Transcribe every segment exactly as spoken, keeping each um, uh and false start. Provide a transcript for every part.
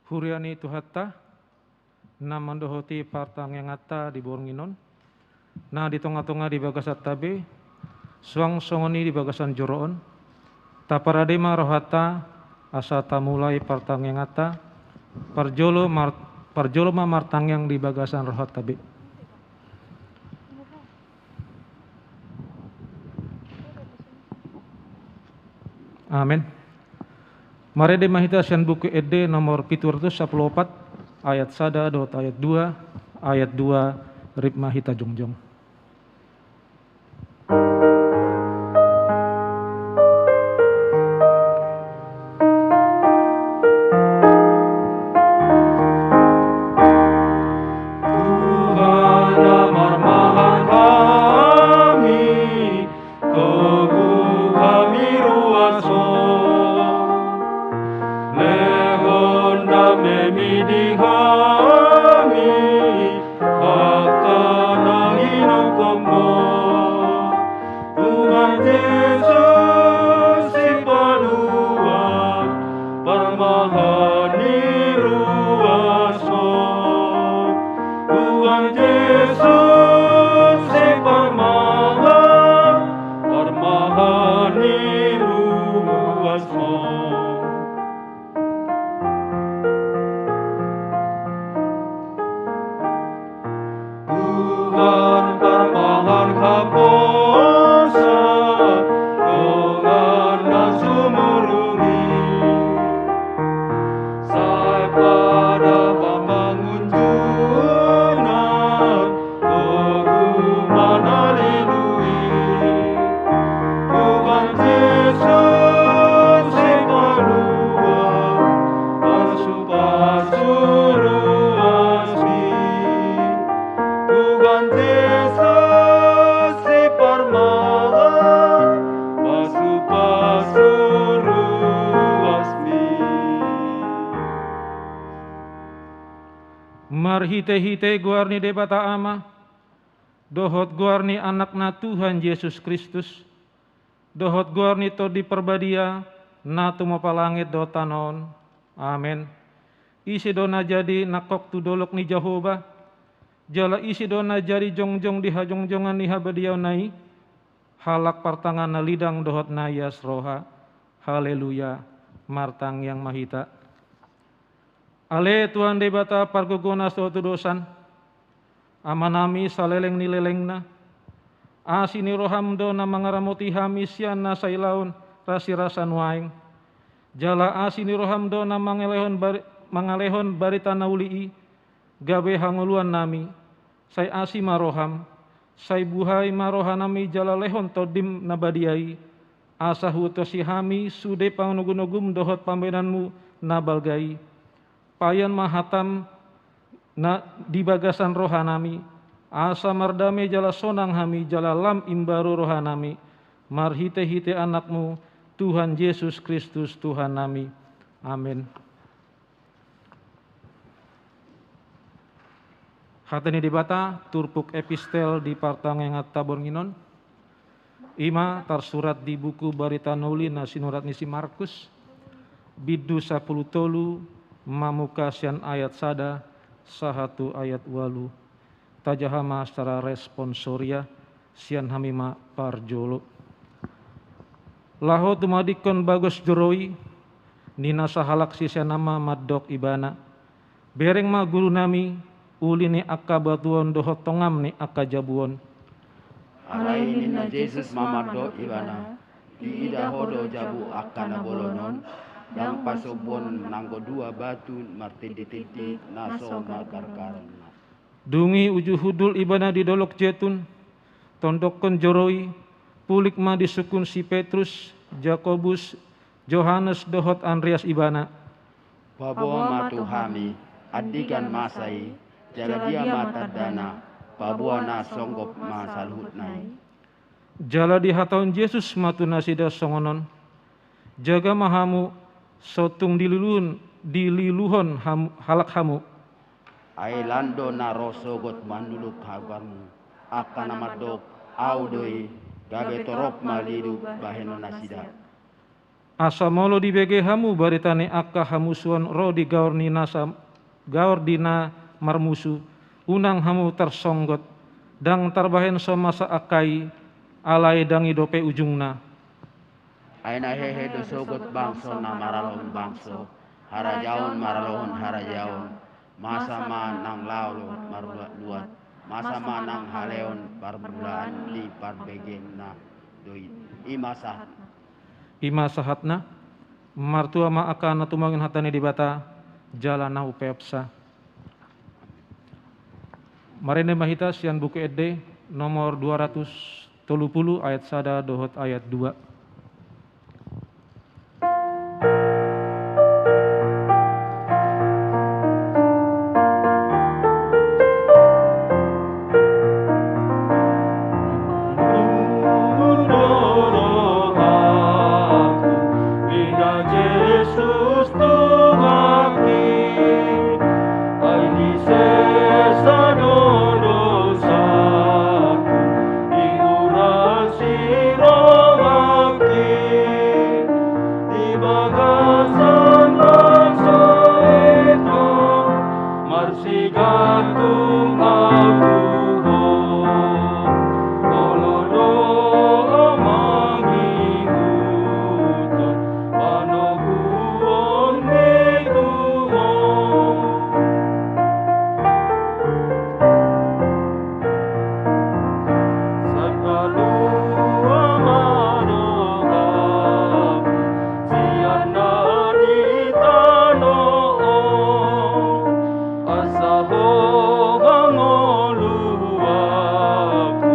Huria ni Tuhanta, na mandohoti partangianganta di borngin on, na di tonga-tonga di bagasanta be, suang songon i di bagasan joro on, taparade ma rohanta, asa tamulai partangianganta, parjolo mar-, parjolo ma martangiang di bagasan rohanta be. Amen. Marende ma hita sian Buku Ende nomor pitu ratus sampulu opat, ayat sada dohot ayat dua, ayat dua, rap ma hita jongjong. Tuhan, damang ma hami, togu hami ruas Ho. Lehon damemi di hami, angka na hinongkopMu. Tuhan Jesus, Sipalua, parmahan ni ruas Ho. Tuhan Jesus, Siparmahan, parmahan ni ruas Ho. Tuhan, parmahan haposan dongan na sumurung i, sai pada pangunjunan togu mangalului. Tuhan Jesus, Sipalua, pasu-pasu ruasmi. Tuhan Jesus, Siparmahan, pasu-pasu ruasmi. Marhite-hite goar ni Debata Ama, dohot goar ni Anakna Tuhan Jesus Kristus, dohot goar ni Tondi Parbadia, na tumompa langit dohot tano on. Amen. Ise do na jadi nangkok tu dolok ni Jahowa, jala ise do na jadi jongjong di hajongjongan ni habadiaonna i? Halak partangan na lidang dohot na ias roha. Haleluya. Martangiang ma hita. Ale Tuhan Debata pargogona sohot tudosan, Amanami saleleng ni lelengna, asi ni roham do na mangaramoti hami sian na sailaon rasirasa nuaeng. Jala asi ni roham do na mangalehon bari-, mangalehon barita na uli i, gabe hangoluannami. Sai asi ma roham, sai buhai ma rohanami jala lehon Tondim na badia i, asa huantusi hami sude panogunoguM dohot pambahenanMu na balga i. Payan ma hatam na di bagasan rohanami, asa mardame jala sonang hami jala lam imbaru rohanami, marhitehite AnakMu, Tuhan Jesus Kristus Tuhannami. Amen. Hata ni Debata, turpuk epistel di partangianganta borngin on, i ma tarsurat di buku Barita Na Uli na sinurat ni si Markus, bindu sampulu tolu, mamungka sian ayat sada sahat tu ayat ualu. Tajaha ma secara responsoria, sian hami ma parjolo. Laho tumadingkon bagas joro i, ninna sahalak siseanna ma mandok Ibana: Bereng ma Gurunami, uli ni angka batu on dohot tongam ni angka jabu on. Alai ninna Jesus ma mandok ibana: Diida ho do jabu angka na bolon on? Ndang pasombuon nanggo dua batu martinditindi na so margargarna. Dung i uju hundul ibana di Dolok Jetun, tondokkon joro i, pulik ma disungkun si Petrus, Jakobus, Johannes dohot Andreas ibana: Paboa ma tu hami, andigan masa i, jala dia ma tandana, paboa na songgop ma saluhutna i. Jala dihatahon Jesus ma tu nasida songon on: Jaga ma hamu, so tung dililuhon, dililuhon ham-, halak hamu. Ai lan do na ro sogot manuluk habarmu, angka na mandok: Ahu do i, gabe torop ma lilu bahenon nasida. Asa molo dibege hamu barita ni angka hamusuon ro di gaor ni nasa gaor di na marmusu, unang hamu tarsonggot, ndang tarbahen so masa angka i, alai ndang i dope ujungna. Ai na hehe do sogot bangso na maralohon bangso, harajaon maralohon harajaon, masa ma nang laho marluat-luat, masa ma nang haleon parmulaan ni parbegeenna do i. I ma sahat. I ma sahatna. Martua ma angka na tumangihon hata ni Debata jala na umpeopsa. Marende ma hita sian Buku Ende nomor dua ratus tolu pulu ayat sada dohot ayat dua. Di bagasan bangso i marsigantung au tu Ho. Olo do au mangihut panoguonmi tu Ho. Sai palua ma rohangku sian na di tano on, asa Ho ma ngoluanku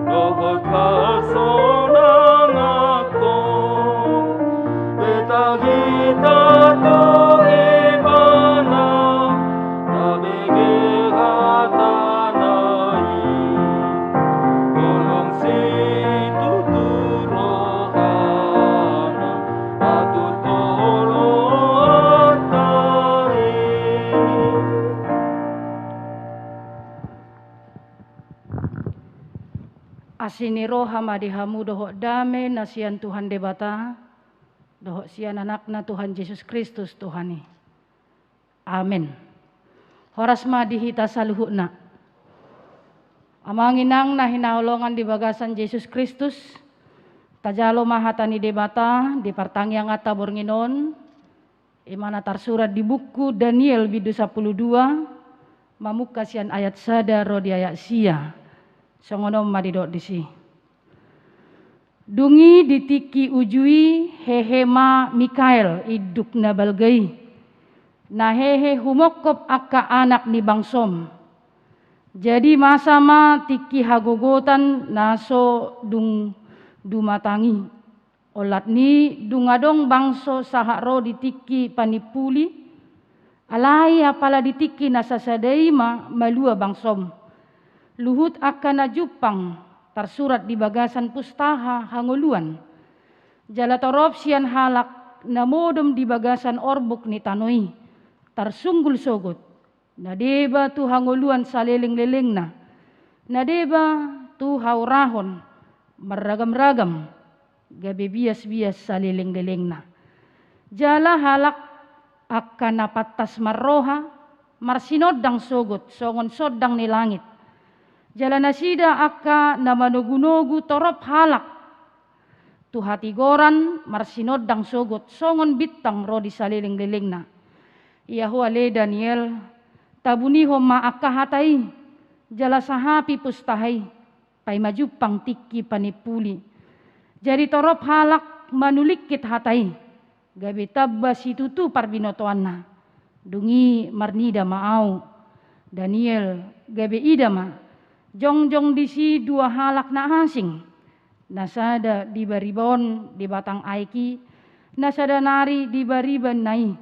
dohot hasonanganku. Betang hita tu Ibana, tabege hatana i. Holong situtu rohana, patut oloanta i. Asi ni roha ma di hamu dohot dame na sian Tuhan Debata dohot sian Anakna Tuhan Jesus Kristus Tuhan i. Amen. Horas ma di hita saluhutna. Amang inang na hinaholongan di bagasan Jesus Kristus, tajalo ma hata ni Debata di partangianganta borngin on, i ma na tarsurat di buku Daniel bindu sampulu dua, mamungka sian ayat sada ro di ayat sia. Songon on ma didok disi. Dung i di tingki uju i hehe ma Mikael induk na balga i, na hehe humongkop angka anak ni bangsom. Jadi masa ma tingki hagogotan na so dung dumatang i. Olat ni dung adong bangso sahat ro di tingki panimpuli, alai apala di tingki na sasada i ma malua bangsom. Luhut angka na jumpang tarsurat di bagasan pustaha hangoluan. Jala torop sian halak na modom di bagasan orbuk ni tano i tarsunggul sogot, na deba tu hangoluan salelenglelengna, na deba tu haurahon marragamragam, gabe biasbias salelenglelengna. Jala halak angka na pantas marroha marsinondang sogot songon sondang ni langit. Jala nasida angka na manogunogu torop halak tu hatigoran marsinondang sogot songon bintang ro di salelenglelengna. Ia ho ale Daniel, tabunihon ma angka hata i, jala sahapi pustaha i, paima jumpang tingki panimpuli. Jadi torop halak manulingkit hata i, gabe tamba situtu parbinotoanna. Dung i marnida ma ahu, Daniel, gabe ida ma, jongjong disi dua halak na asing, na sada di bariba on di batang aek i, na sada nari di bariba na i.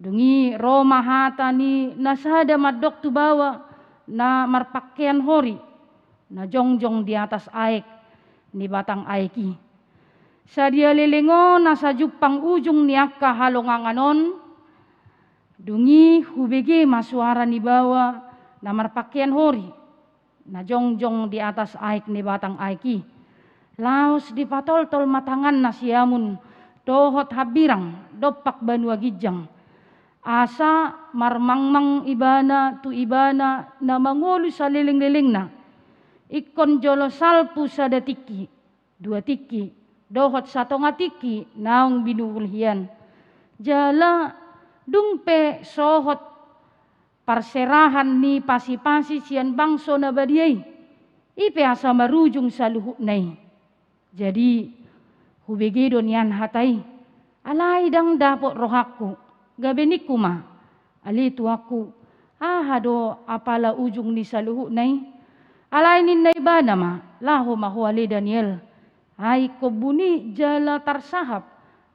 Dung i ro ma hata ni na sada mandok tu baoa na marpangkean hori, na jongjong di atas aek ni batang aek i. Sadia leleng on asa jumpang ujung ni angka halongangan on, dung i hubege ma suara ni baoa na marpangkean hori, na jongjong di atas aek ni batang aek i. Laos dipatoltol ma tanganna siamun dohot hambirang dompak banua ginjang. Asa marmangmang ibana tu ibana na mangolu salelenglelengna. Ingkon jolo salpu sada tingki, dua tingki, dohot satonga tingki naung binungkul hian. Jala dung pe sohot parserahan ni pasipasi sian bangso na badia i, i pe asa marujung saluhutna i. Jadi hubege do nian hata i, alai ndang dapot rohangku. Gabe ningku ma, ale tuangku, aha do apala ujung ni saluhutna i? Alai ninna ibana ma, laho ma ho ale Daniel. Ai ingkon buni jala tarsahap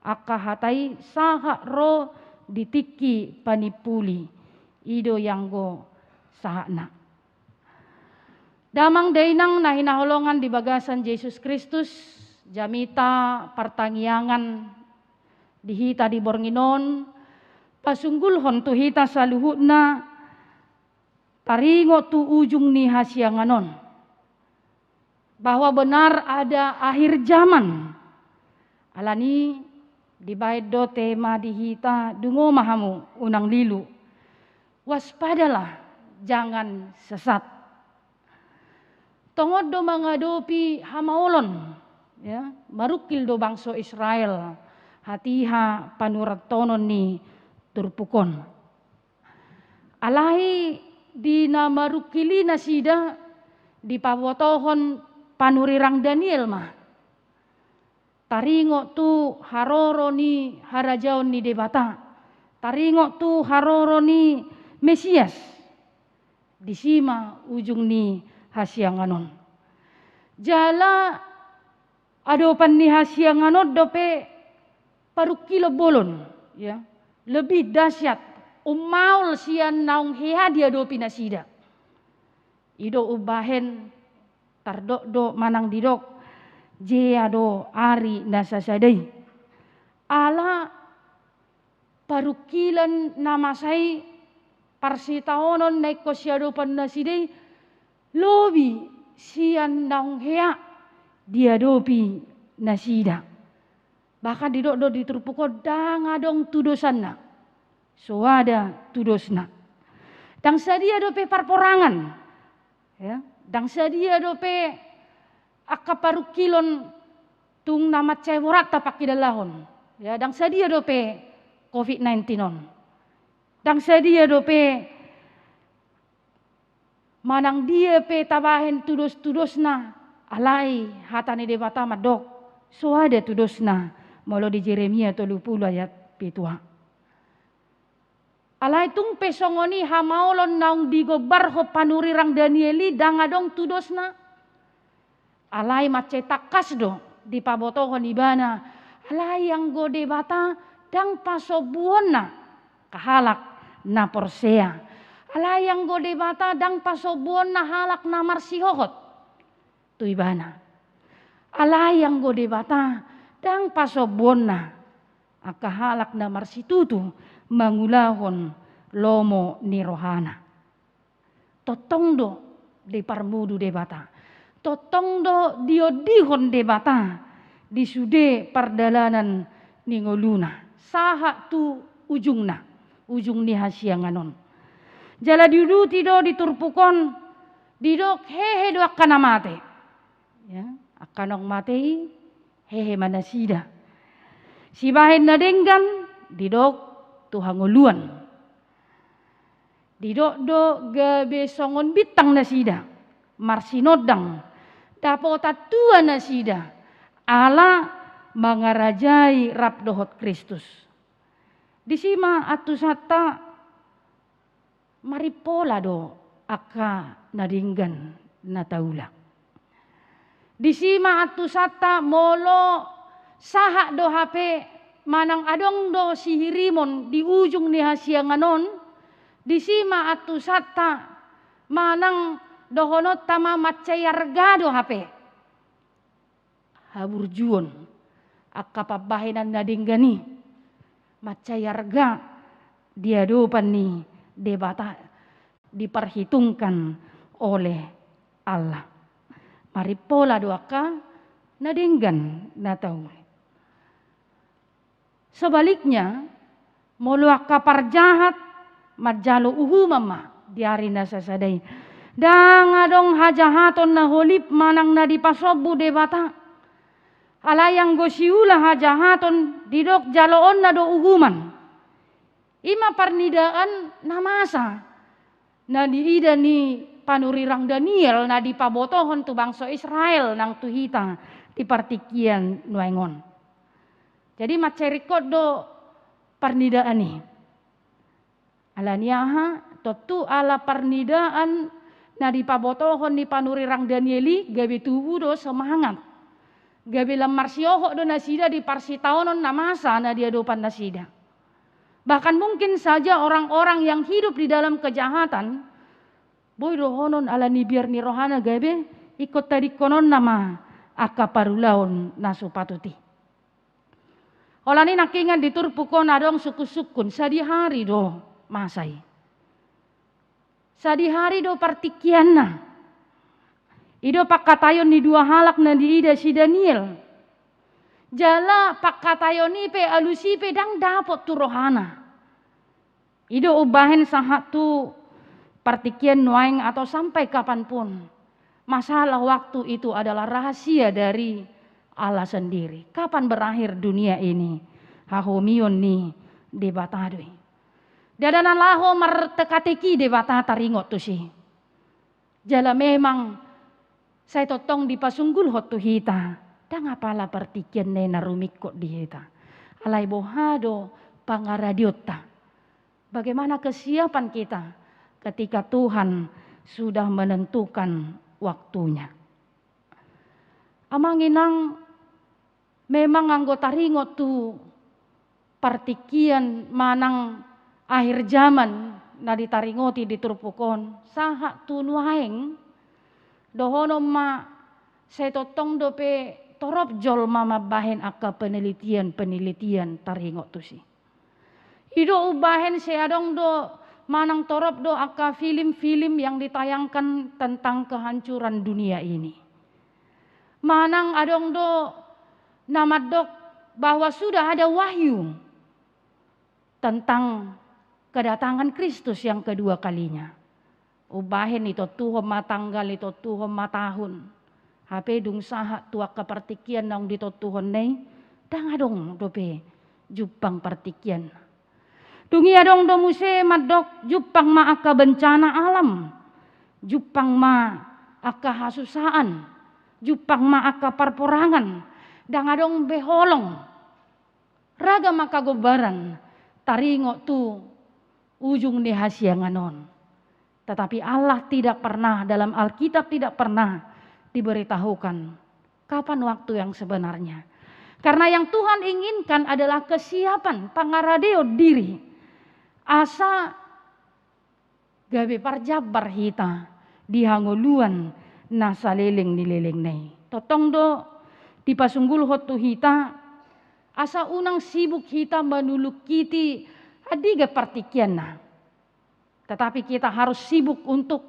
angka hata i sahat ro di tingki panimpuli. I do ianggo sahatna. Damang dainang na hinaholongan di bagasan Jesus Kristus, jamita partangiangan di hita di borngin on pasunggulhon tu hita saluhutna taringot tu ujung ni hasiangan on, bahwa benar ada akhir zaman. Alani dibaen do tema di hita, dungo ma hamu, unang lilu. Waspadalah, jangan sesat. Tongon do mangadopi hamaolon, ya, marungkil do bangso Israel hatiha panurantonon ni turpuk on. Alai di na marungkil i nasida dipabotohon panurirang Daniel ma taringot tu haroro ni harajaon ni Debata, taringot tu haroro ni Mesias. Disi ma ujung ni hasiangan on. Jala adopan ni hasiangan on dope parungkilon bolon, ya, lebih dahsyat, ummaol sian naung hea diadopi nasida. I do umbahen tardok do manang didok, jea do ari na sasada i. Ala parungkilon na masa i, parsitaonon na ingkon siadopan nasida i, lobi sian naung hea diadopi nasida. Bahkan didok do di turpuk on, ndang adong tudosanna. Soada tudosna. Ndang sadia dope parporangan. Ya, ndang sadia dope angka parungkilon tung na mansai borat tapangkidalahon. Ya, ndang sadia dope covid nineteen on. Ndang sadia dope manang dia pe tabahen tudos-tudosna, alai hata ni Debata mandok, soada tudosna, molo di Jeremia tolu pulu ayat pitu a. Alai tung pe songon i hamaolon naung digombarhon panurirang Daniel i ndang adong tudosna. Alai mansai tangkas do dipabotohon ibana, alai anggo Debata ndang pasombuonna angka halak na porsea. Alai anggo Debata ndang pasombuonna halak na marsihohot tu ibana. Alai anggo Debata ndang pasombuonna angka halak na marsitutu mangulahon lomo ni rohana. Tongtong do diparmudu Debata. Tongtong do diondihon Debata di sude pardalanan ni ngoluna. Sahat tu ujungna, ujung ni hasiangan on. Jala diuduti do di turpuk on, didok hehe do angka na mate. Ya, angka naung mate i, hehe ma nasida. Sibahen na denggan, didok tu hangoluan. Didok do gabe songon bintang nasida, marsinondang, dapotan tua nasida, ala mangarajai rap dohot Kristus. Disi ma antusanta marimpola do angka na denggan na taula. Disi ma antusanta molo sahat do hape manang adong do sihirimon di ujung ni hasiangan on, disi ma antusanta manang dohononta ma mansai arga do hape haburjuon angka pambahenan na denggan i, mansai arga di adopan ni Debata, diperhitungkan oleh Allah. Marimpola do angka na denggan na taula. Sebaliknya, molo angka parjahat manjalo uhuman ma di ari na sasada i. Ndang adong hajahaton na holip manang na dipasombu Debata. Alai anggo siula hajahaton didok jaloonna do uhuman. I ma parnidaan na masa na niida ni panurirang Daniel na dipabotohon tu bangso Israel nang tu hita di partingkian nuaeng on. Jadi mansai ringkot do parnidaan i. Ala ni aha? Tontu ala parnidaan na dipabotohon ni panurirang Daniel i gabe tubu do semangat. Gabe lam marsiohot do nasida di parsitaonon na masa na di adopan nasida. Bahkan mungkin saja orang-orang yang hidup di dalam kejahatan, boi dohonon ala ni biar ni rohana gabe ingkon tadingkononna ma angka parulaon na so patut i. Holan i nangkingan di turpuk on adong sungkun-sungkun, sadihari do masa i. Sadihari do partingkianna. I do pangkataion ni dua halak na niida si Daniel. Jala pangkataion i pe, alus i pe ndang dapot tu rohana. I do umbahen sahat tu partingkian nuaeng atau sampai kapanpun, masalah waktu itu adalah rahasia dari Allah sendiri. Kapan berakhir dunia ini? Hahomion ni Debata do i. Ndada na laho marteka-teki Debata taringot tusi. Jala memang sai tongtong dipasunggulhon tu hita, ndang apala partingkian na i na rumingkot di hita. Alai boha do pangaradeonta? Bagaimana kesiapan kita ketika Tuhan sudah menentukan waktunya? Amang inang, memang anggo taringot tu partingkian manang akhir zaman na ditaringoti di turpuk on, sahat tu nuaeng, dohonon ma sai tongtong dope torop jolma mambahen angka penelitian-penelitian taringot tusi. I do umbahen sai adong do manang torop do angka film-film yang ditayangkan tentang kehancuran dunia ini. Manang adong do na mandok bahwa sudah ada wahyu tentang kedatangan Kristus yang kedua kalinya. Umbahen ditontuhon ma tanggal, ditontuhon ma tahun. Hape dung sahat tu angka partingkian naung ditontuhonna i, ndang adong dope jumpang partingkian. Dung i adong do muse mandok jumpang ma angka bencana alam, jumpang ma angka hasusaan, jumpang ma angka parporangan, ndang adong be holong. Ragam angka gombaran taringot tu ujung ni hasiangan on. Tetapi Allah tidak pernah, dalam Alkitab tidak pernah diberitahukan kapan waktu yang sebenarnya. Karena yang Tuhan inginkan adalah kesiapan, pangaradeon diri. Asa gabe parjambar hita di hangoluan na saleleng ni lelengna i. Tongtong do dipasunggulhon tu hita, asa unang sibuk hita manulungkiti andigan partingkianna. Tetapi kita harus sibuk untuk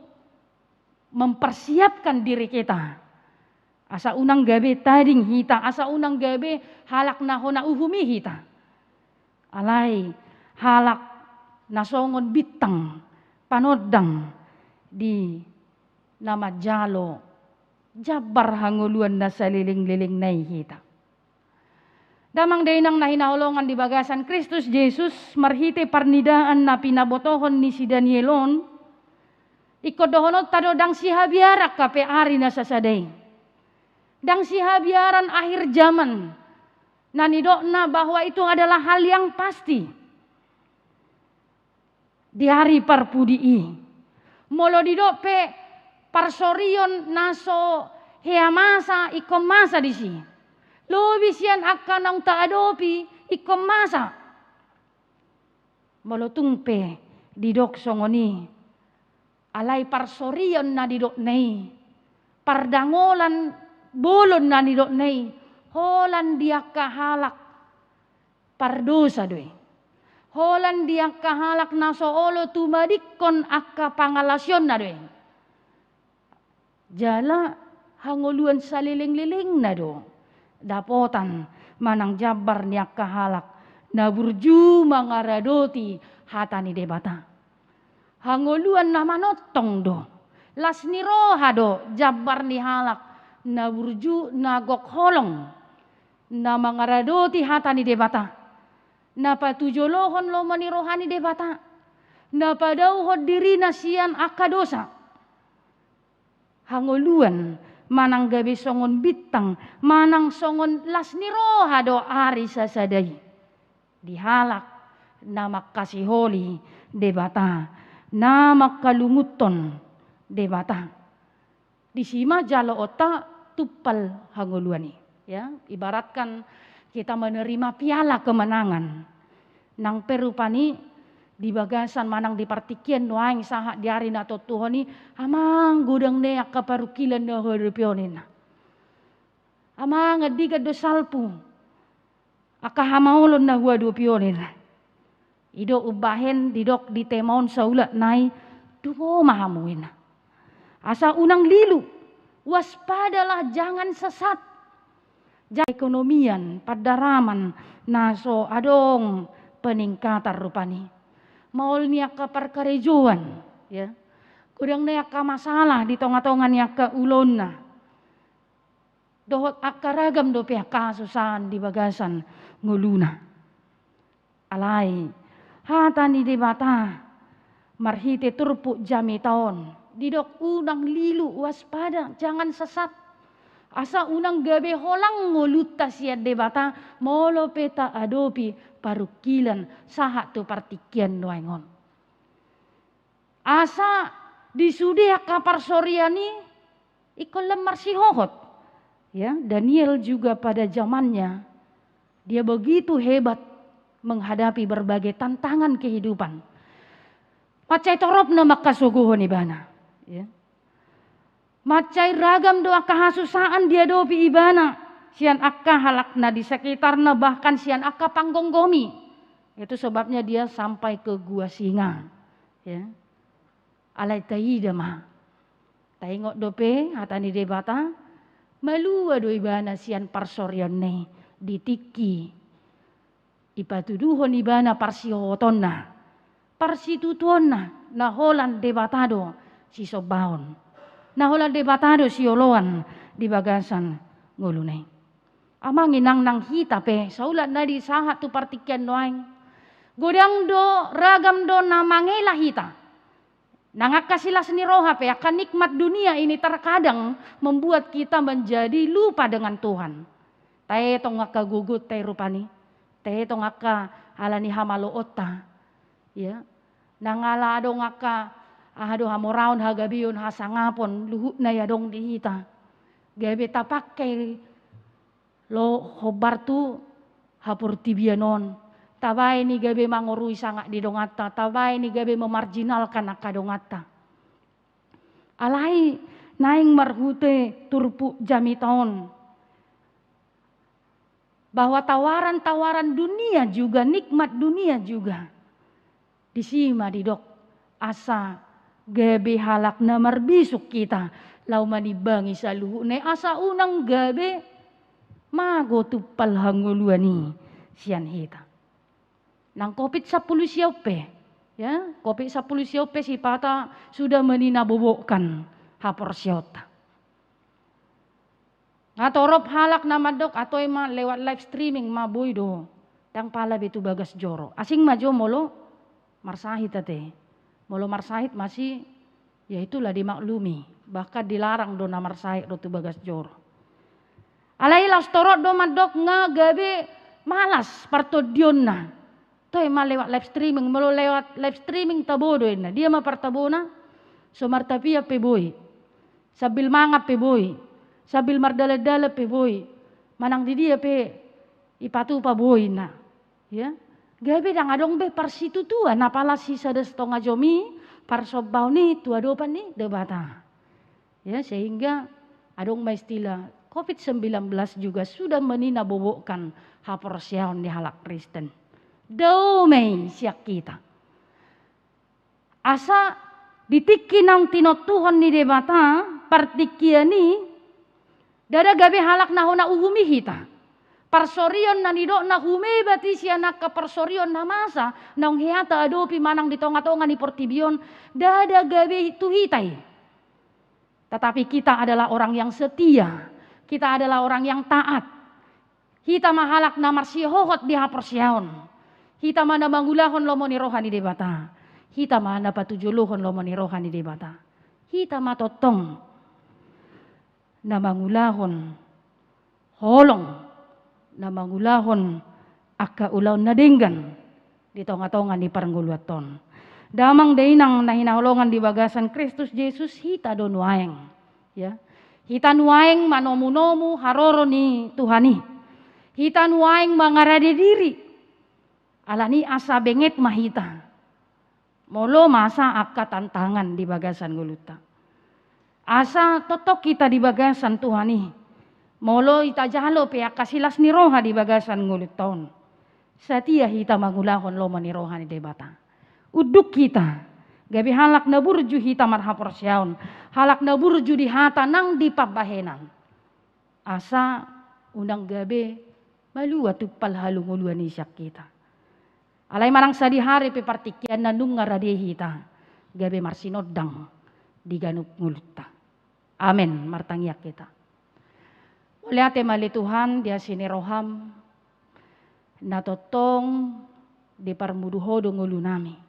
mempersiapkan diri kita. Asa unang gabe tading hita, asa unang gabe halak na hona uhumi hita. Alai halak na songon bintang panondang di na manjalo jambar hangoluan na saleleng-lelengna i hita. Damang dainang na hinaholongan di bagasan Kristus Jesus, marhite parnidaan na pinabotohon ni si Daniel on, ingkon dohononta do ndang sihabiaran hape ari na sasada i. Ndang sihabiaran akhir zaman, na nidokna bahwa itu adalah hal yang pasti. Di ari parpudi i. Molo didok pe parsorion na so hea masa ingkon masa disi. Lobi sian angka naung taadopi ingkon masa. Molo tung pe didok songon i, alai parsorion na nidokna i, pardangolan bolon na nidokna i, holan di angka halak pardosa do i. Holan di angka halak na so olo tumadingkon angka pangalasionna do i. Jala hangoluan saleleng-lelengna do dapotan manang jambar ni angka halak Na burju mangaradoti hata ni Debata. Hangoluan na manongtong do. Las ni roha do jambar ni halak na burju na gok holong. Na mangaradoti hata ni Debata. Na patujolohon lomo ni roha ni Debata. Na padauhon dirina sian angka dosa. Hangoluan manang gabe songon bintang, manang songon las ni roha do ari sasada i. Di halak na mangkasiholi Debata, na mangkalungunhon Debata. Disi ma jaloonta tumpal hangoluan i. Ya, ibaratkan kita menerima piala kemenangan. Nang pe rupani di bagasan manang di partingkian nuaeng sahat di ari na tontuhon i, amang godang do angka parungkilon na huadopi on ninna. Amang andigan do salpu. Angka hamaolon na huadopi on ninna. I do umbahen didok di tema on saulak nai, dungo ma hamu ninna. Asa unang lilu, waspadalah jangan sesat. Jadi ekonomian, pandaraman, na so adong peningkatan rupani. Maol ni angka parkarejoan, ya. Godang do angka masalah di tonga-tonga ni angka ulaonna. Dohot angka ragam dope angka hasusaan di bagasan ngoluna. Alai, hata ni Debata, marhite turpuk jamita on, didok unang lilu, waspada, jangan sesat. Asa unang gabe holang ngolunta sian Debata, molo pe taadopi parungkilon sahat tu partingkian nuaeng on. Asa di sude angka parsorian i ingkon lam marsihohot. Ya, Daniel juga pada zamannya, dia begitu hebat menghadapi berbagai tantangan kehidupan. Mansai torop na mangkasogohon ibana. Ya. Mansai ragam do angka hasusaan diadopi ibana sian angka halak na di sekitarna, bahkan sian angka panggomgomi. Itu sebabnya dia sampai ke gua singa. Ya. Alai taida ma. Taingot dope hata ni Debata, malua do ibana sian parsorionna i di tingki ipatuduhon ibana parsihohotonna, parsitutuonna, na holan Debata do sisombaon, na holan Debata do sioloan di bagasan ngoluna i. Amang inang, nang hita pe, saulak na di sahat tu partingkian nuaeng, godang do, ragam do na mangela hita. Nang angka silas ni roha pe, angka nikmat dunia ini terkadang membuat kita menjadi lupa dengan Tuhan. Taetong angka gogonta i rupani, taetong angka ala ni hamaloonta. Ya. Nang ala adong angka, aha do, hamoraon, hagabeon, hasangapon, luhutna i adong di hita. Gabe tapangke lo hombar tu haportibian on. Tabaen i gabe mangorui sangap ni donganta, tabaen i gabe memarjinalkan angka donganta. Alai naeng marhite turpuk jamita on, bahwa tawaran-tawaran dunia juga, nikmat dunia juga, disi ma didok, asa gabe halak na marbisuk hita laho manimbangi saluhutna i, asa unang gabe mago tumpal hangoluan i sian hita. Nang covid sampulu sia on pe, ya, covid sampulu sia on pe sipata sudah meninabobokkan haporseaonta. Nga torop halak na mandok, atau ima lewat live streaming ma boi do. Ndang pala be tu bagas joro. Asing ma jo molo marsahit ate. Molo marsahit masih, ya itulah dimaklumi. Bahkan dilarang do na marsahit ro tu bagas joro. Alai laos torop do mandok nga gabe malas partondionna. Toe ma lewat live streaming, molo lewat live streaming tabo do inna. Dia ma partabona, so martapian pe boi. Sambil mangan pe boi. Sambil mardalan-dalan pe boi. Manang di dia pe ipatupa boi inna. Ya. Gabe ndang adong be parsitutuan, apala sisada satonga jom i parsombaon i tu adopan ni Debata. Ya, sehingga adong ma istilah covid sembilan belas juga sudah meninabobokkan haporseaon ni halak Kristen. Dao ma i sian hita. Asa di tingki naung tinontuhon ni Debata partingkian i, ndada gabe halak na hona uhum i hita. Parsorion na nidokna humebat i sian angka parsorion na masa naung hea taadopi manang di tonga-tonga ni portibi on, ndada gabe tu hita i. Tetapi kita adalah orang yang setia. Kita adalah orang yang taat. Hita ma halak na marsihohot di haporseaon. Hita ma na mangulahon lomo ni roha ni Debata. Hita ma na patujolohon lomo ni roha ni Debata. Hita ma tongtong na mangulahon holong, na mangulahon angka ulaon na denggan di tonga-tonga ni parngoluanta on. Damang dainang na hinaholongan di bagasan Kristus Jesus, hita do nuaeng, ya. Hita nuaeng manomu-nomu haroro ni Tuhan i. Hita nuaeng mangarade diri. Alani asa benget ma hita molo masa angka tantangan di bagasan ngolunta. Asa tongtong hita di bagasan Tuhan i, molo hita jalo pe angka silas ni roha di bagasan ngolunta on, satia hita mangulahon lomo ni roha ni Debata. Unduk hita gabe halak na burju hita marhaporseaon, halak na burju di hata nang di pambahenan. Asa unang gabe malua tumpal hangoluan i sian hita. Alai manang sadihari pe partingkian na nunga rade hita gabe marsinondang di ganup ngolunta. Amen. Martangiang hita. Mauliate ma ale Tuhan di asi ni roham, na tongtong diparmudu Ho do ngolunami.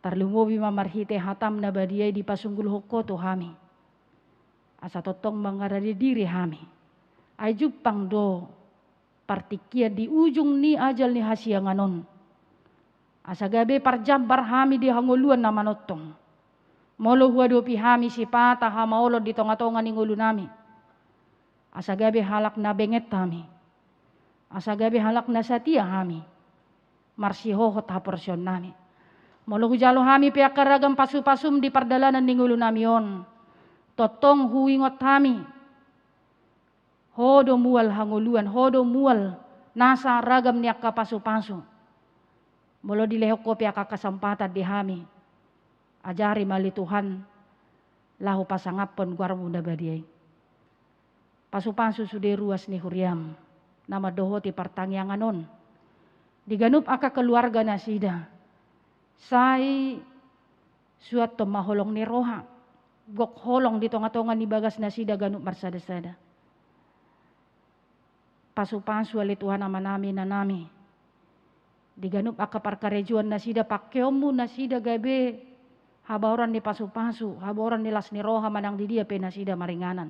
Tarlumobi ma marhite hatam na badia i dipasunggulhon Ho tu hami, asa tongtong mangarade diri hami. Ai jumpang do partingkian di ujung ni ajal ni hasiangan on, asa gabe parjambar hami di hangoluan na manongtong. Molo huadopi hami sipata hamaolon di tonga-tonga ni ngolunami, asa gabe halak na benget hami, asa gabe halak na satia hami marsihohot haporseaonnami. Molo hujalo hami pe angka ragam pasu-pasum di pardalanan ni ngolunami on, tongtong huingot hami, Ho do mual hangoluan, Ho do mual nasa ragam ni angka pasu-pasu. Molo dilehon Ho pe angka kesempatan di hami, ajari ma ale Tuhan laho pasangaphon goarmu na badia i. Pasu-pasu sude ruas ni huriam na mandohoti partangiangan on di ganup angka keluarga nasida. Sai suanhon ma holong ni roha, gok holong di tonga-tonga ni bagas nasida ganup marsada-sada. Pasu-pasu ale Tuhan amanami inanami, di ganup angka parkarejoan nasida, pangkeonmu nasida gabe habaoran ni pasu-pasu, habaoran ni las ni roha manang di dia pe nasida maringanan.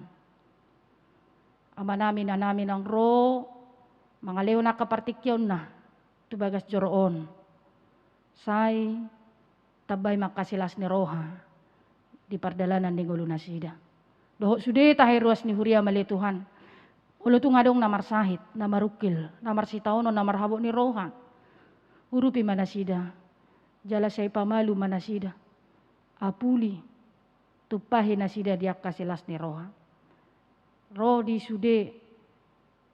Amanami inanami naung ro mangalehon angka partingkianna tu bagas joro on, sai tambai ma angka silas ni roha di pardalanan ni ngolu nasida. Dohot sude tahe ruas ni huriam ale Tuhan, molo tung adong na marsahit, na marungkil, na marsitaonon, na marhabot ni roha, urupi ma nasida, jala sai pamalu ma nasida, apuli, tumpahi nasida di angka silas ni roha. Ro di sude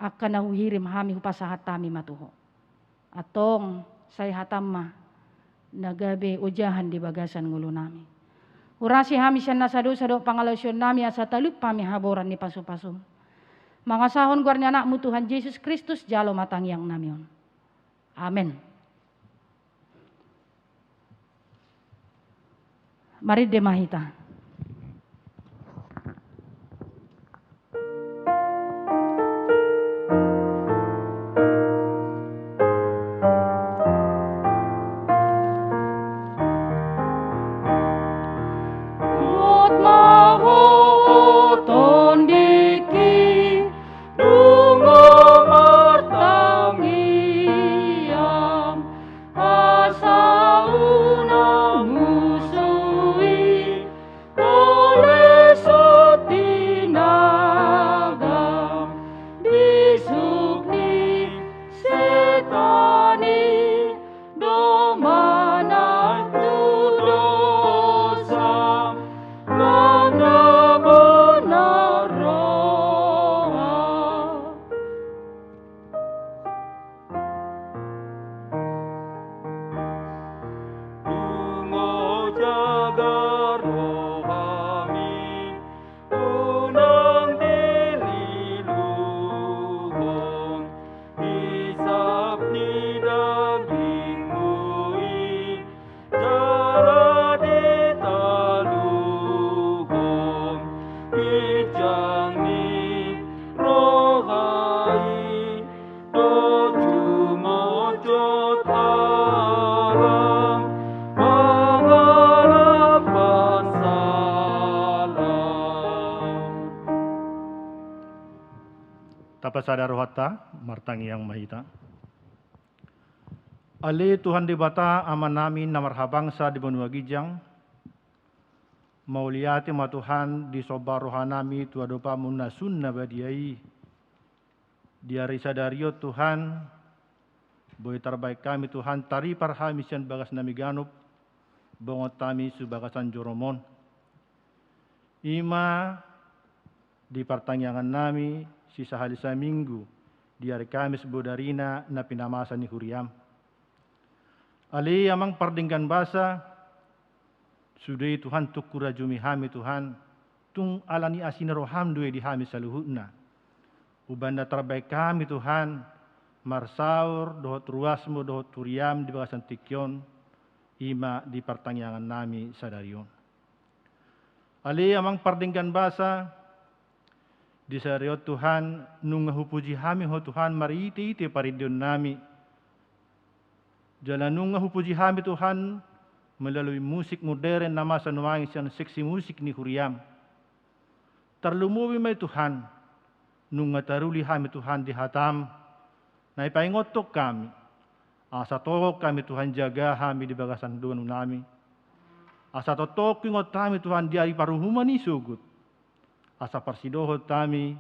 angka na huhirim hami, hupasahat hami ma tu Ho. Antong sai hatam ma na gabe ojahan di bagasan ngolunami. Urasi hami sian nasa dosa dohot pangalaosionnami, asa talup hami habaoran ni pasu-pasum. Mangasahon goar ni Anakmu Tuhan Jesus Kristus jalo ma tangiangnami on. Amen. Marende ma hita. Hot ma Ho, o tondingki, dungo martangiang, asa unang husui, tole so tinaga, bisuk ni setan i, do manang tu dosa, nang na bonar roha. Dungo jaga rohami, unang dililuhon. Mangalapan salam. Tapasada rohanta, martangiang ma hita. Ale Tuhan Debata, Amanami na marhabangsa di banua ginjang, mauliate ma Tuhan, disomba rohanami tu adopanMu na sun na badia i. Di ari sadari on Tuhan, boi tarbaen hami Tuhan, taripar hami sian bagasnami ganup, bongot hami tu bagasan joroMon. I ma di partangiangannami sisahali saminggu, di ari Kamis bodarina na pinamasa ni huriaM. Ale Amang pardenggan basa, sude i Tuhan tung hurajumi hami Tuhan, tung ala ni asi ni rohaM do i di hami saluhutna. Umbahen na tarbaen hami Tuhan, marsaor dohot ruasMu dohot huriaM di bagasan tingki on, i ma di partangiangannami sadari on. Ale Amang pardenggan basa, di sadari on Tuhan, nunga hupuji hami Ho Tuhan marite-ite parindeonnami. Jala nunga hupuji hami Tuhan, melalui musik modern na masa nuaeng sian seksi musik ni huriaM. Tarlumobi ma i Tuhan, nunga taruli hami Tuhan di hataM, na ipaingothon hami, asa tongon hami Tuhan jaga hami di bagasan donunami. Asa tongtong huingot hami Tuhan di ari paruhuman i sogot. Asa parsidohot hami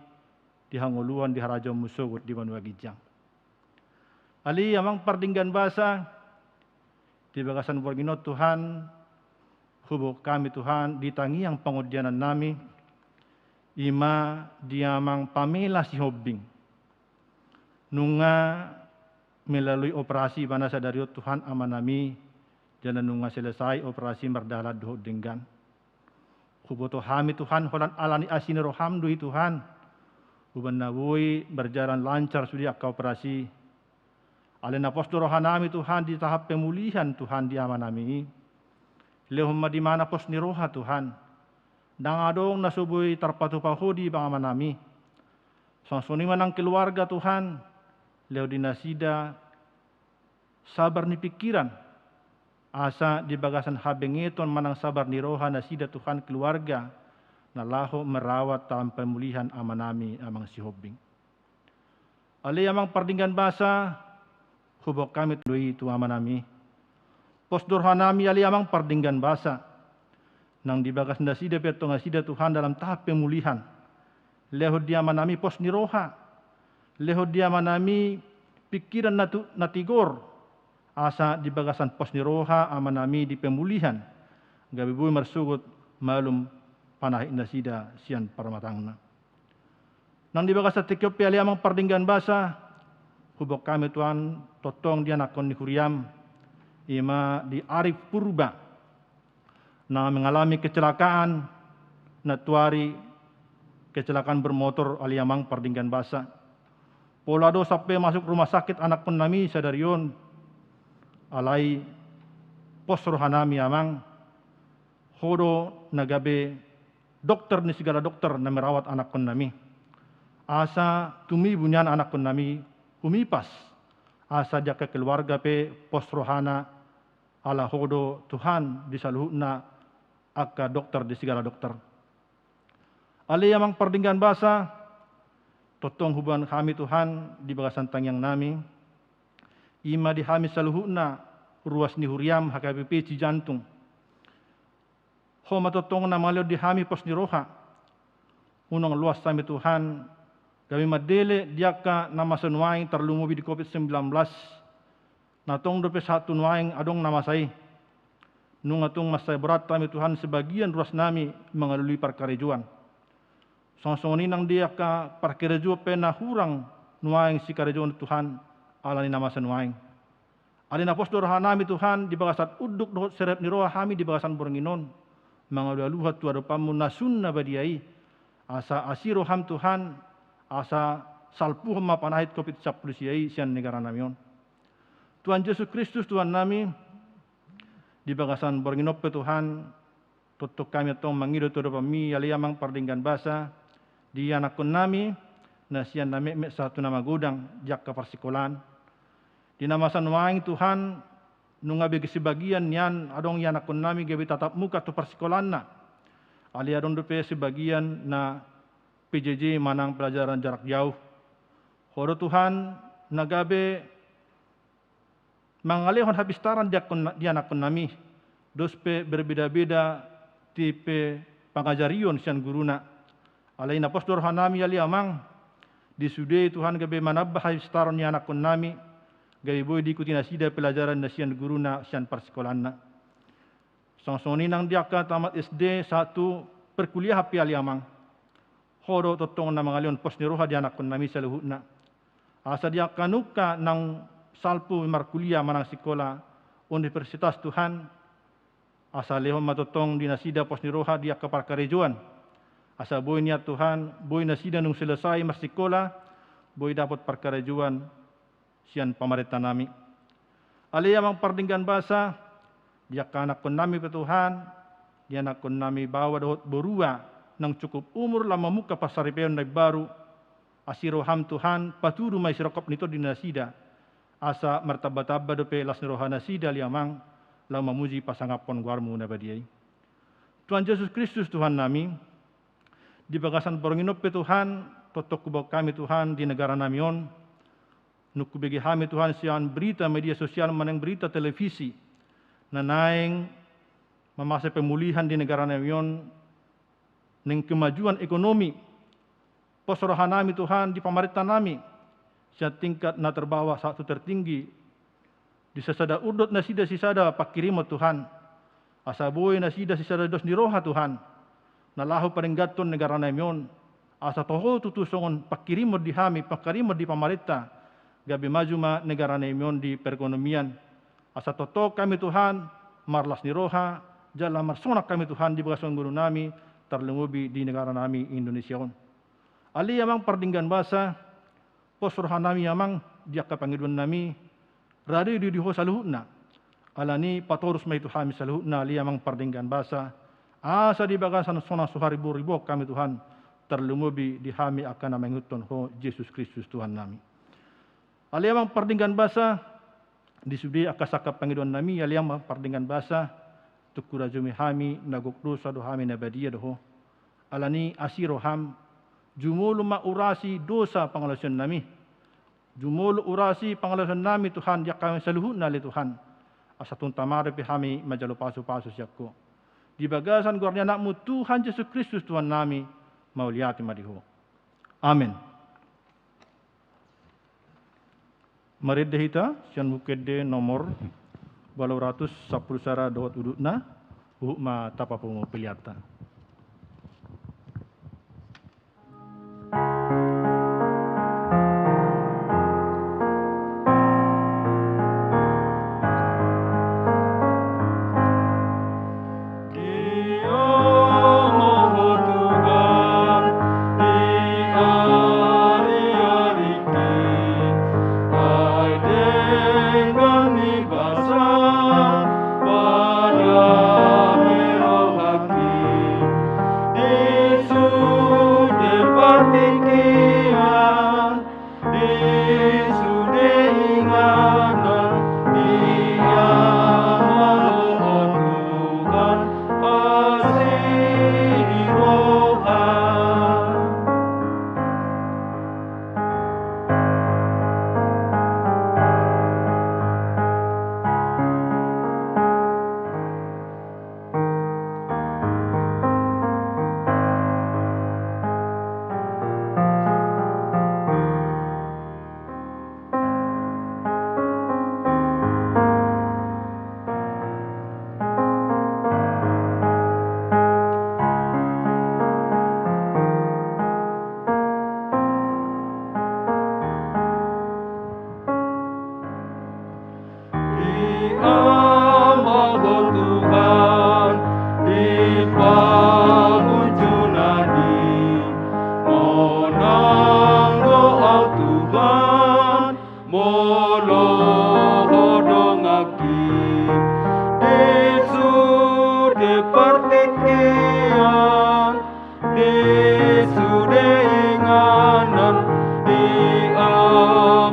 di hangoluan di harajaonMu sogot di banua ginjang. Ale Amang pardenggan basa, di bagasan borngin on Tuhan, huboan hami Tuhan di tangiang pangondianannami, i ma di Amang Pamela Sihombing. Nunga melalui operasi ibana sadari on Tuhan Amanami, jala nunga selesai operasi mardalan dohot denggan. Huboto hami Tuhan, holan ala ni asi ni rohaM do i Tuhan, umbahen na boi marjalan lancar sude angka operasi. Ale na pos do rohanami Tuhan di tahap pemulihan Tuhan di Amanami i. Lehon ma di ibana pos ni roha Tuhan. Ndang adong na so boi tarpatupa Ho di Amanami. Songon i ma nang keluarga Tuhan, lehon di nasida sabar ni pingkiran, asa di bagasan habengeton manang sabar ni roha nasida Tuhan keluarga, na laho merawat tahap pemulihan Amanami Amang Sihombing. Ale Amang pardenggan basa, huboan hami do i tu Amanami. Pos do rohanami ale Amang pardenggan basa. Nang di bagas nasida pe antong nasida Tuhan dalam tahap pemulihan. Lehon di Amanami pos ni roha. Lehon di Amanami pingkiran na tu-, na tigor. Asa di bagasan pos ni roha Amanami di pemulihan. Gabe boi marsogot malum panahit nasida sian parmatangna. Nang di bagasan tingki on pe ale Amang pardenggan basa, huboan hami Tuhan tongtong di anakkon ni huriaM, i ma di Arif Purba, na mengalami kecelakaan, na tuari kecelakaan bermotor ale Amang pardenggan basa. Pola do sampe masuk rumah sakit anakkonnami sadari on, alai pos rohanami Amang, Ho do na gabe dokter ni segala dokter na merawat anakkonnami. Asa tumibu nian anakkonnami humipas. Asa di angka keluarga pe pos rohana ala Ho do Tuhan di saluhutna angka dokter di segala dokter. Ale Amang pardenggan basa, tongtong huboan hami Tuhan di bagasan tangiangnami, i ma di hami saluhutna ruas ni huriaM H K B P Cijantung. Ho ma tongtong na mangalehon di hami pos ni roha. Unang loas hami Tuhan, gabe mandele di angka na masa nuaeng tarlumobi di covid sembilan belas. Na tong dope sahat tu nuaeng adong na masa i. Nunga tung mansai borat hami Tuhan sebagian ruasnami mangalului parkarejoan. Songon-songon i nang di angka parkarejoan pe na hurang nuaeng sikarejoon Tuhan ala ni na masa nuaeng. Ale na pos do rohanami Tuhan, di bagasan unduk dohot serep ni roha hami di bagasan borngin on, mangalualuhon tu adopanMu na sun na badia i, asa asi rohaM Tuhan, asa salpuhon ma panahit covid sampulu sia i sian negaranami on. Tuhan Jesus Kristus Tuhannami, di bagasan borngin on pe Tuhan, tongtong hami antong mangido tu adopanMi ale Amang pardenggan basa, di anakkonnami, na sian na metmet sahat tu na magodang, di angka parsikolaan. Di na masa nuaeng Tuhan, nunga be sebagian nian adong ianakkonnami gabe tatap muka tu parsikolaanna. Alai adong dope sebagian na P J J manang pelajaran jarak jauh. Ho do Tuhan na gabe mangalehon hapistaran di akkon-, di anakkonnami, dos pe berbeda-beda tipe pangajarion sian guruna. Alai na pos do rohanami ale Amang, di sude Tuhan gabe manamba hapistaran ni anakkonnami, gabe boi diikuti nasida pelajaran na sian guruna sian parsikolaanna. Songon songon i nang di angka tamat S D sahat tu perkuliahan pe ale Amang. Ho do tongtong na mangalehon pos ni roha di anakkonnami saluhutna. Asa di angka nunga nang salpu markuliah manang sikola universitas Tuhan, asa lehon ma tongtong di nasida pos ni roha di angka parkarejoan. Asa boi nian Tuhan, boi nasida nunga selesai marsikola, boi dapot parkarejoan sian pamarentanami. Ale Amang pardenggan basa, di angka anakkonnami pe Tuhan, di anakkonnami baoa dohot borua, nang cukup umur lam mamungka parsaripeon na imbaru, asi roham Tuhan, patudu ma i sirongkap ni tondi nasida, asa martamba-tamba dope las ni roha nasida ale Amang, laho mamuji pasangaphon goarmu na badia i. Tuhan Jesus Kristus Tuhannami, di bagasan borngin on pe Tuhan, tongtong huboan hami Tuhan di negaranami on, nunga hubege hami Tuhan sian berita media sosial manang berita televisi, na naeng mamasa pemulihan di negaranami on, naeng kemajuan ekonomi, pos rohanami Tuhan di pamarentanami, sian tingkat na terbawah sahat tu tertinggi, di sasada urdot nasida sisada pangkirimon Tuhan, asa boi nasida sisada dos ni roha Tuhan, na laho padengganhon negaranami on, asa toho tutu songon pangkirimon di hami, pangkirimon di pamarenta, gabe maju ma negaranami on di perekonomian, asa tongtong hami Tuhan, marlas ni roha, jala marsonang hami Tuhan di bagasan ngolunami, tarlumobi di negaranami Indonesia on. Ale Amang pardenggan basa, pos rohanami Amang di angka pangidoannami, rade do di Ho saluhutna. Alani patorus ma i tu hami saluhutna ale Amang pardenggan basa, asa di bagasan sonang so haribo-riboan hami Tuhan, tarlumobi di hami angka na mangihuthon Ho Jesus Kristus Tuhannami. Ale Amang pardenggan basa, di sude angka sangkap pangidoannami, ale Amang pardenggan basa, tung hurajumi hami, na gok dosa do hami na badia do Ho. Alani asi roham, jumolo ma urasi dosa pangalaosionnami. Jumolo urasi pangalaosionnami Tuhan, di angka hami saluhutna ale Tuhan. Asa tung tama dope hami manjalo pasu-pasu sian Ho. Di bagasan goar ni Anakmu Tuhan Jesus Kristus Tuhannami, mauliate ma di Ho. Amen. Marende hita sian Buku Ende nomor ualu ratus sampulu sada dohot udutna, huhut ma tapapungu peleanta. Dia ma Ho Tuhan di ari-ariki, ai denggan ni basa, pandame rohangki, di sude partingkian, di sude inganan, dia ma Ho Tuhan, asi ni roha. Dia ma Ho Tuhan di pangunjunan i, monang do au Tuhan, molo Ho donganki, di sude partingkian, di sude inganan, dia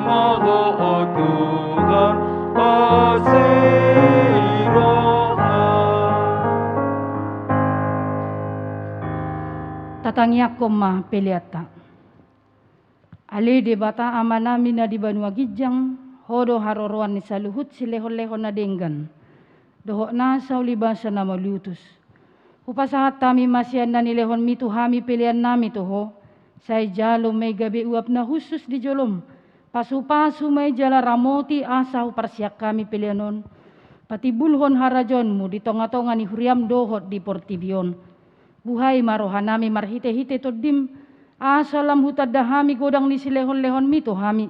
ma Ho Tuhan, asi Tangiangkon ma peleanta. Ale Debata Amanami na di banua ginjang, Ho do haroroan ni saluhut silehonlehon na denggan dohot nasa ulibasa na mauliutus. Hupasahat hami ma sian na nilehonMi tu hami peleannami tu Ho, sai jalo ma i gabe uap na hushus di jolom, pasupasu ma i jala ramoti asa huparsian hami pelean on patimbulhon harajaonMu di tongatonga ni huriaM dohot di portibi on. Buhai ma rohanami marhitehite TondiM, asa lam hutanda hami godang ni silehonlehonMi tu hami,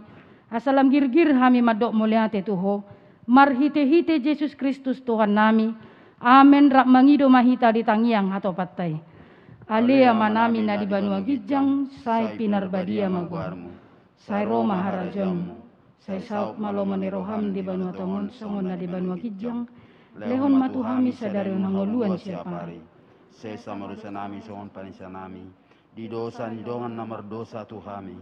asa lam girgir hami mandok mauliate tu Ho, marhitehite Jesus Kristus Tuhannami. Amen. Rap mangido ma hita di tangiang hatopanta i. Ale Amanami na di banua ginjang, sai pinarbadia ma goarMu. Sai ro ma harajaonMu. Sai saut ma lomo ni rohaM di banua tonga on songon na di banua ginjang. Lehon ma tu hami sadari on hangoluan siapari. Sesa ma dosanami songon panesanami di dosa ni dongan na mardosa tu hami.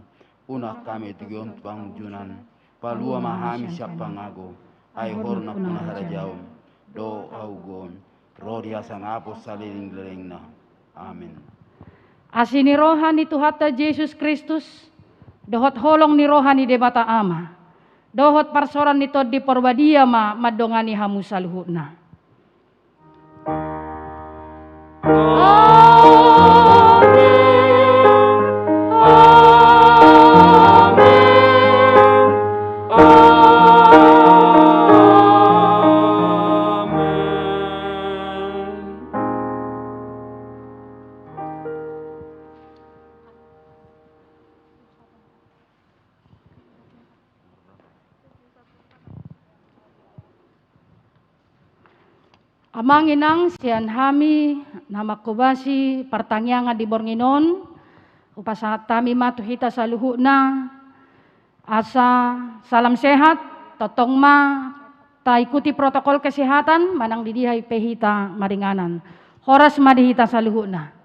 Unang hami togihon tu pangunjunan. Palua ma hami sian pangago. Ai Ho do nampuna harajaon dohot hauliateon, ro di hasangapon saleleng-lelengna. Amen. Asi ni roha ni Tuhanta Jesus Kristus, dohot holong ni roha ni Debata Ama, dohot parsaoran ni Tondi Parbadia ma mandongani hamu saluhutna. Amang inang, sian hami na manghobasi partangiangan di borngin on, hupasahat hami ma tu hita saluhutna, asa salam sehat, tongtong ma taikuti protokol kesehatan, manang di dia pe hita maringanan. Horas ma di hita saluhutna.